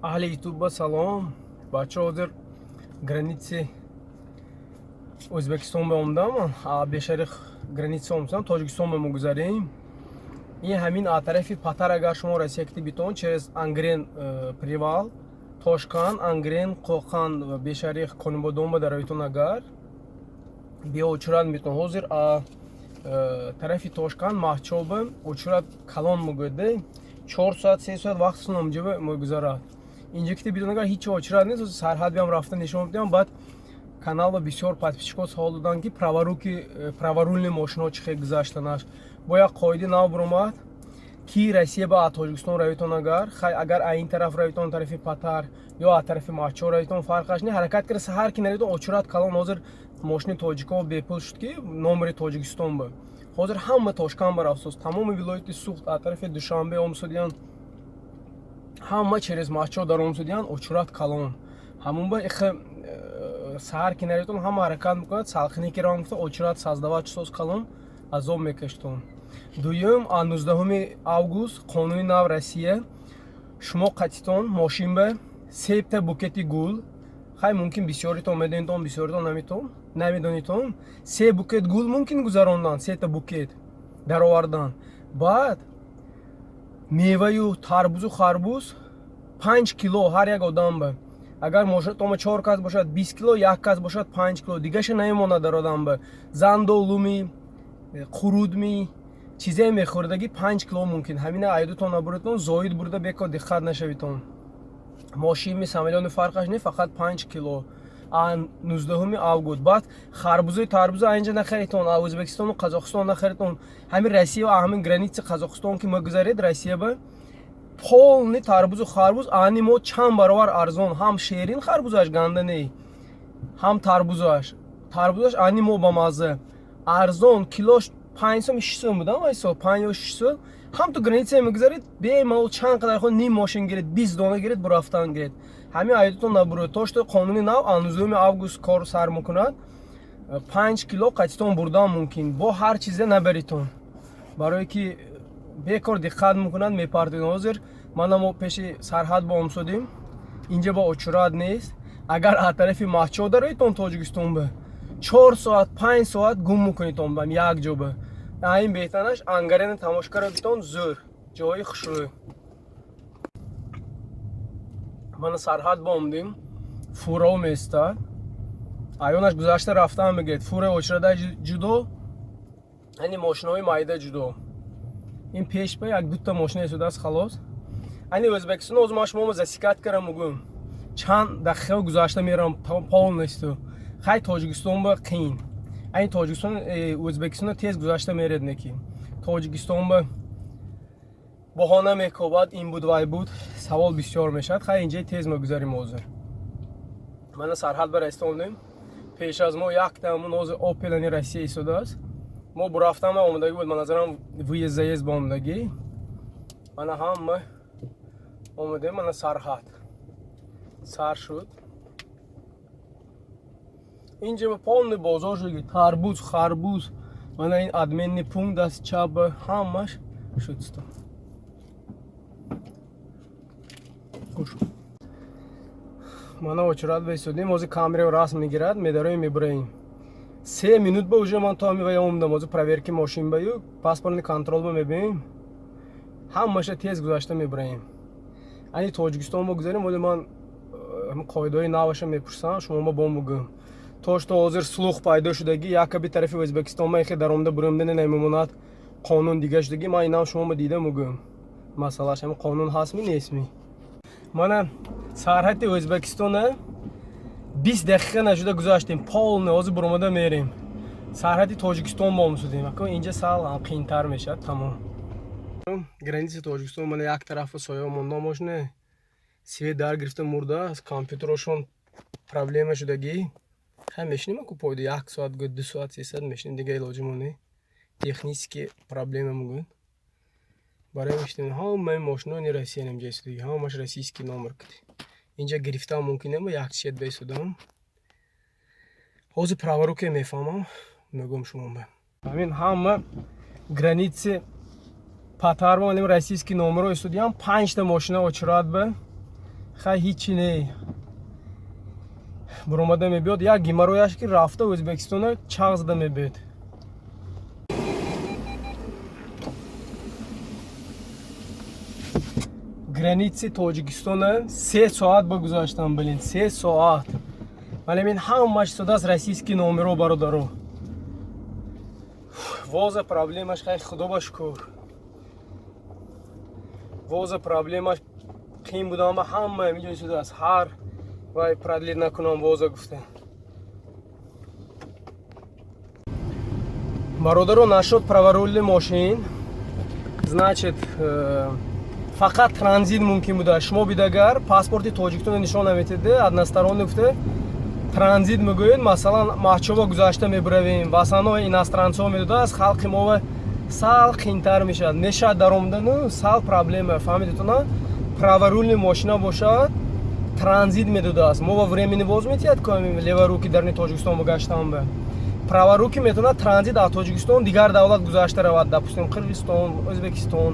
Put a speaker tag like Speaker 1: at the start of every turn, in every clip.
Speaker 1: Аҳли Ютубба салом. Бачаҳо, ҳозир граница Ӯзбекистон ба омадам, бешари граница омадам, Тоҷикистон ба мегузарем. Ин ҳамин а тарафи Патар, агар шумо Россия кити битон, через Ангрен, Привал, Тошкан, Ангрен, Қоқан ва Бешарих, Конибодом ба даравитон, агар биё, очередь метон. Ҳозир а тарафи Тошкан Маҳчоба очередь калон мегӯяд, 4 соат, 3 соат вақтатон омҷаба мегузарад. Инҷа кити битон, агар ҳеҷ очередь нест. Сарҳад биям рафта нишон бидиҳам. Баъд каналба бисёр подписчикҳо савол доданд, ки праворуки, праворульный мошино чӣ хел гузаштанаш. Бо як қоидаи нав биромад, ки Россия ба Тоҷикистон равитон, агар хай, агар а ин тараф равитон, тарафи Патар ё а тарафи Маҳчо равитон, фарқаш не. Ҳаракат кара саҳар ки наравитон, очередь калон. Ҳозир мошини тоҷикҳо бепул шуд, ки номери Тоҷикистон ба ҳозир ҳама Тошкан барафтост. Тамоми вилояти Суғд а тарафи Душанбе омсудиян, ҳама через Маҳчо даромсудиян, очередь калон. Ҳамун ба ихе саҳар ки наравитон, ҳама ҳаракат мекунад салқине ки равам гуфта, очередь создавать чусоз калон, азоб мекаштон. Дуюм, а 19 август қонуни нав Россия: шумо қатитон мошинба себта букети гул, хай, мумкин бисёритон медонитон, бисёритон намедонитон, се букет гул мумкин гузарондан, сета букет даровардан. Баъд меваю тарбузу харбуз 5 кило ҳар як одамба. Агар мошинатонба чор кас бошад, 20 кило, як кас бошад, 5 кило. Дигаша намемонад дар одамба. Зандолуми, қурудми, чизе мехӯрдагӣ 5 кило мумкин. Ҳамина айдутон набуритон, зоид бурда беко диққат нашавитон. Мошинми, самолёни фарқаш не, фақат 5 кило а 19 август. Баъд харбузои тарбузо инҷа нахаритон, а Ӯзбекистону Қазоқистон нахаритон. Ҳамин Россия, ҳамин граница Қазоқистон ки мегузаред, Россия ба полный тарбузу харбуз ани мо чанд баробар арзон. Ҳам шерин харбузаш, ганда не, ҳам тарбузаш ани мо бамазза, арзон. Килош 5 сом, 6 сом будам айсо, 5 ё 6 сом. Ҳам ту граница мегузаред, бемалол чанд қадар хо ним мошин гиред, 20 дона гиред, бурафтан гиред. Ҳамин айдутон набуроед, то что қонуни нав 19 август кор сар мекунад. 5 кило қатитон бурдан мумкин, бо ҳар чизе набаритон, барое ки бекор диққат мекунад, мепартед. Ҳозир мана мо пеши сарҳад ба омсодем, инҷа ба очередь нест. Агар аз тарафи Маҳчо дароитон Тоҷикистон ба, 4 соат, 5 соат гум мекунитон ба як ҷо ба. Ин беҳтараш Ангарена тамошо карда битон, зӯр ҷои хушрӯй. Мана сарҳад ба омдем, фурао меистад, аёнаш гузашта рафтан мегиред. Фураи очереда ҷудо, яъне мошинои майда ҷудо. Ин пеш ба як дута мошина истодааст, халос. Ани Ӯзбекистон ҳозир ман шуморо засекать кардам, мегӯям, чанд дақиқа гузашта мерам полностью. Хай, Тоҷикистон ба қиин. Ани Тоҷикистон, Ӯзбекистон тез гузашта меред, неки Тоҷикистон ба баҳона мекобад, ин буд, вай буд, савол бисёр мешавад. Хай, инҷа тез мегузарем. Ҳозир мана сарҳад ба расондем. Пеш аз мо яктамун ҳозир Опелани Россия истодааст. Мо бурафтан омадагӣ буд, ба назарам, выезд, заезд ба омадагӣ. Мана ҳама омадем, мана сарҳад сар шуд. Инҷа ба полный бозор шуд, тарбуз, харбуз. Мана ин обменный пункт даст чап ҳамаш шуд. Хуш, мана очередь баистодем. Ҳозир камера расм мегирад, медароем, мебураем. 3 минут ба уже ман то ҳами вай омадам. Ҳозир проверки мошин баю паспортный контроль ба мебинем, ҳамаша тез гузашта мебураем. Ани Тоҷикистон бо гузарем, оли ман қоидаҳои наваша мепурсам, шумо ба бом бугӯм. То что ҳозир слух пайдо шудагӣ, якаби тарафи Ӯзбекистон ма ихе даромада буромда намемонад, қонун дига шудагӣ. Ман инам шумо дида мугӯм, масъалаш ҳами қонун ҳастми, нестми. Мана сарҳади Ӯзбекистона 20 дақиқа нашуда гузаштем полный. Ҳозир буромада мерем, сарҳади Тоҷикистон бо омсудем. Акун инҷа сал қиинтар мешавад, тамом. Граница Тоҷикистон, мана як тарафа соя монда, мошина свет дар гирифта мурдааст, компютерошон проблема шудагӣ. Хай, мешинем аку пойда як соат гӯ, 2 соат, 3 соат мешинем, дига илоҷимо не. Технический проблема мегӯянд, барои мешинем. Ҳамаи мошинони Россия инҷа истодагӣ, ҳамаш российский номер куди. Инҷа гирифтан мумкин нема, як чият баистодам. Ҳозир праворуке мефаҳмам, мегӯям шумо. Ҳамин ҳама граница Патарма, российский номеро истодиам, панҷта мошина очередь ба. Хай, ҳичи не, буромада мебиёд. Як геморрояш ки рафта Ӯзбекистона чағ зада мебиёд. Граници Тоҷикистона 3 соат ба гузаштам, блин, 3 соат. Вале мин ҳамаш истодааст российский номеро, бародаро. Воза проблемаш, хай, худо ба шукр, воза проблемаш қиин буда, ама ҳама инҷо истодааст. Ҳар вай продлить накунам воза гуфта. Бародаро, нашуд праворульный мошин, значит, фақат транзит мумкин буда. Шумо бидагар паспорти Тоҷикистонро нишон наметиде, односторонний гуфта транзит мегӯед. Масалан, Маҳчоба гузашта мебуравем, в основном иностранцо медодааст. Халқи мова сал қиинтар мешавад, мешавад даромадану сал проблема, фаҳмидетона? Праворульный мошина бошад, транзит медодааст. Мо во времени воз метиҳад, леворуки дарни Тоҷикистон гаштан ба праворуки метавонад транзит аз Тоҷикистон дигар давлат гузашта равад, допустим, Қирғизистон, Ӯзбекистон,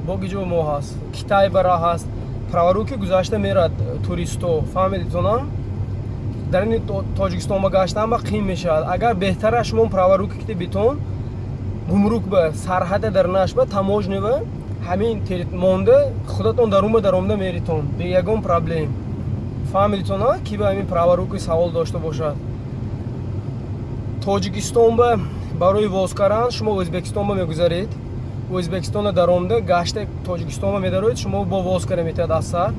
Speaker 1: боги ҷо мо ҳаст, Китай бара ҳаст. Праворуки гузашта мерад туристо, фаҳмидетона? Дар ини Тоҷикистон ба гаштан ба қиин мешавад. Агар беҳтара шумо праворуки кити битон, гумрук ба сарҳада дар нашба таможня ҳамин монда, худатон дарума даромада меритон бе ягон проблем, фаҳмидитона? Ки ба ҳамин праворуки савол дошта бошад, Тоҷикистон ба барои воз кардан шумо Ӯзбекистон ба мегузаред, Ӯзбекистона даромада гашта Тоҷикистон ба медароед, шумо бо воз кара метиҳад аз сар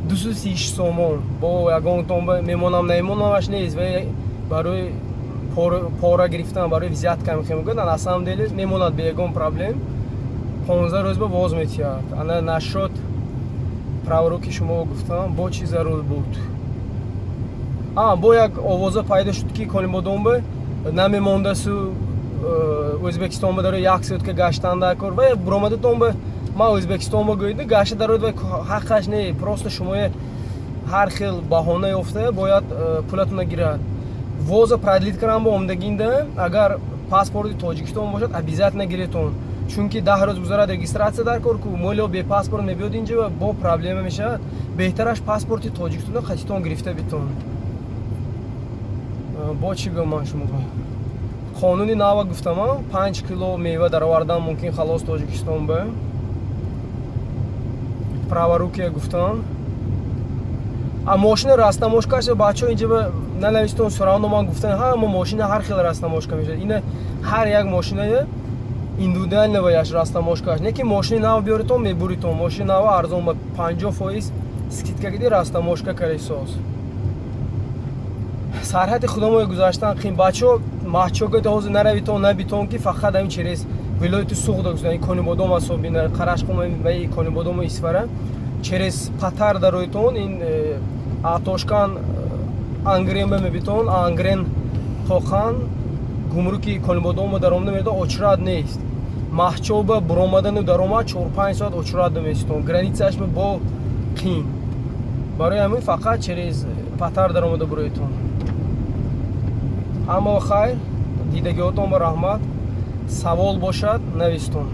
Speaker 1: 236 сомон. Бо ягонтон ба мемонам, намемонамаш нест ва барои пора гирифтан, барои взятка мегӯяд. На самом деле мемонад бе ягон проблем, 15 рӯз ба воз метиҳад. Ана нашуд праворуки шумо гуфтам. Бо чӣ зарур буд? А бо як овоза пайдо шуд, ки Конибодомба намемондасу Ӯзбекистон ба дарои як сутка гаштан дар кор ва буромадатон ба ман Ӯзбекистон ба гӯед, гашта дароед ва ҳаққаш не. Просто шумоя ҳар хел баҳона ёфта бояд пулатона гирад. Воза продлить кардан ба омдагинда, агар паспорти Тоҷикистон бошад, обязательно гиретон, чунки 10 рӯз гузарад, регистрация дар кор ку молио бе паспорт мебиёд инҷа ва бо проблема мешавад. Беҳтараш паспорти Тоҷикистонро қатитон гирифта битон. Бо чӣ гӯям ман шумо? Қонуни нава гуфтамам, 5 кило мева даровардан мумкин халос Тоҷикистон ба. Праворукия гуфтам. А мошина растаможкаш, бачаҳо, инҷа ба нанавистон, всё равно ман гуфтам, ҳама мошина ҳар хел растаможка мешавад. Ина ҳар як мошинае индивидуально ваяш растаможкаш не, ки мошини нав биёритон, мебуритон. Мошини нав арзон ба 50% скидка гиди, растаможка каресоз. Сарҳади худомо гузаштан қин, бачаҳо. Маҳчога ҳозир наравитон, набитон, ки фақат ҳамин через вилояти Суғда гузарен, Конибодом асобина, Қарашқум ва Конибодому Исфара, через Патар дароитон, ин Атошкан Ангрен ба мебитон, Ангрен Тоқан гумруки Конибодомо даромада мерда, очрат нест. Маҳчоба буромадану даромад 4-5 соат очрат намеситон, границаш бо қин. Барои ҳамин фақат через Патар даромада буроитон. Ҳама хайр, дидагиҳотон ба раҳмат. Савол бошад, навистон.